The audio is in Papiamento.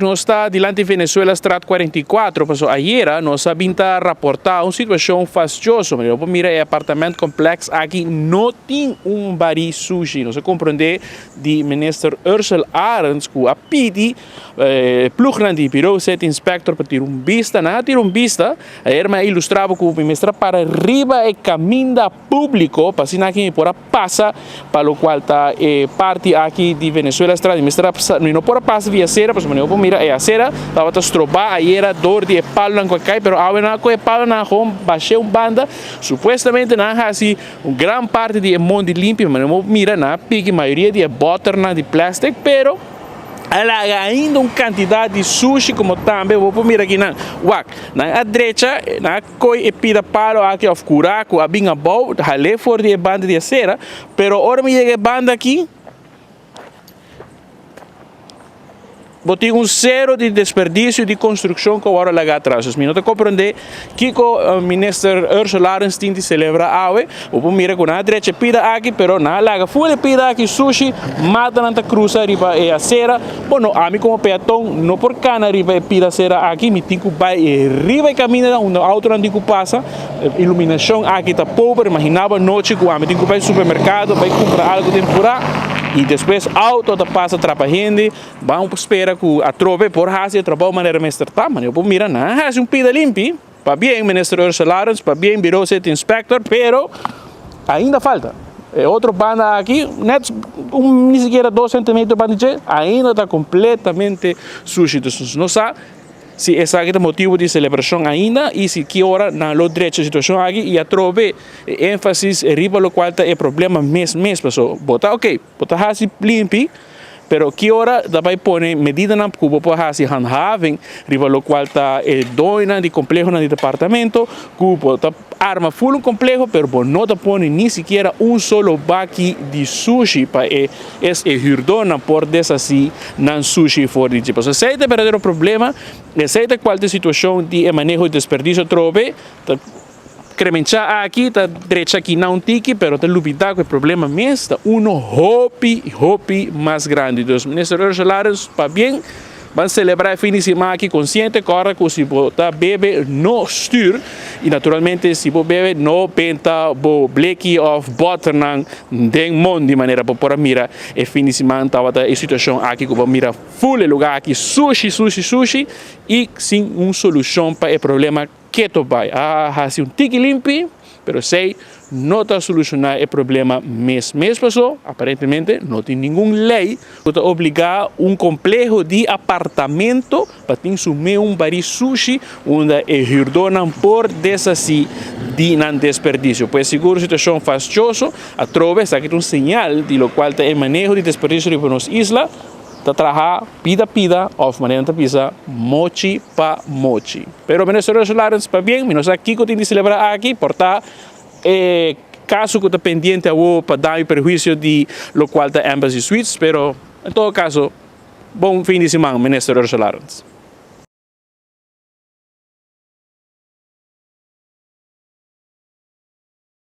Nos ta dilanti Venezuela Straat 44, paso ayera nos a bin ta raporta un situacion fastioso. Manera bo por mira e apartament complex aki no tin un bari sushi. Nos a comprende di Minister Ursell Arends cu a pidi e ploegnan di Bureau City Inspector pa tira un bista. Nan a tira un bista. Ayer mi a ilustra bo cu mi mester a para riba e caminda publico pa asina aki mi por a pasa pa locual ta e parti aki di Venezuela Straat. Mi mester a pasa, mi no por a pasa via acera pasobra mi no por mira e acera tabata stroba ayera door di e palonan cu a cay, pero awe nan a coge e palonan a gewoon bashe un banda. Supuestamente nan a haci un gran parti di e mondi limpio, ma mi no por mira nan a piki mayoria di e boternan di plastic, pero A laga ainda un kantidat di sushi komo tambe bo por mira aki nan. Wak, nan a drecha, nan a koi e pida palo aki òf kurá ku a bin abou, hal'é for di e banda di asera, pero ora mi yega e banda aki, bo tin un sero di desperdisio di konstrukshon ku awor a laga atras. Dus mi no ta komprondé kiko Minister Ursula Arends tin di selebrá awe. Bo por mira ku nan a drecha e pida aki, pero nan a laga full e pida aki sushi, matanan ta krusa riba e asera. Bo no, ami komo peaton no por kana riba e pida asera aki, mi tin ku bai riba e kamindanan unda outonan tin ku pasa. Iluminashon aki ta pober, imagina bo anochi ku ami tin ku bai supermerkado bai kumpra algu den purá i despues outo ta pasa trapa hende. Ban spera ku atrobe por hasi e trabou manera mester ta, manera bo por mira nan a hasi un pida limpi. Pabien Minister Ursula Arends, pabien Bureau City Inspector, pero ainda falta. E otro banda aki, net un ni sikiera dos centimeter banda dje, ainda ta completamente sushi. Dus nos no sa si esaki ta motibo di celebracion ainda y si ki ora nan lo drecha e situacion aki y atrobe e enfasis riba locual ta e problema mes mes. Paso bo ta ok, bo ta haci limpi. Pero ki ora ta bai pone medidanan ku bo por hasi handhaving riba lokual ta e doñonan di komplehonan di departamento ku bo ta arma ful un kompleho pero bo no ta pone ni sikiera un solo baki di sushi pa e es e hürdónan por deshasí nan sushi for di dje. Pasobra esei ta e berdadero problema, esei ta kual ta e situashon di e maneho di desperdisio atrobe ta. Kremenchá aki ta drecha aki na un tiki pero ta lubidá ku e problema mes ta uno hopi hopi mas grandi. Dus Minister Ursula Arends pabien ban selebrá e fin di siman aki konsiente kòrda ku si bo ta bebe no stür i naturalmente si bo bebe no benta bo bleki òf bòternan den mondi manera bo por a mira e fin di siman tabata e situashon aki ku bo mira ful e lugá aki sushi sushi sushi i sin un solushon pa e problema. Keto bai a hasi un tiki limpi, pero esei no ta solushoná e problema mes mes paso aparentemente no tin ningun lei ku ta obligá un kompleho di apartamento pa tin su meun barí sushi unda e hürdónan por deshasí di nan desperdisio. Pues sigur situashon fastioso atrobe esaki ta un señal di lokual ta e maneho di desperdisio riba nos isla. Ta traha pida pida of manera nan ta bisa mochi pa mochi. Pero Minister Ursula Arends pabien mi no sa kico tin di celebra aki por ta e caso cu ta pendiente awo pa daño y perhuicio di locual ta Embassy Suites pero en todo caso bon fin di siman Minister Ursula Arends.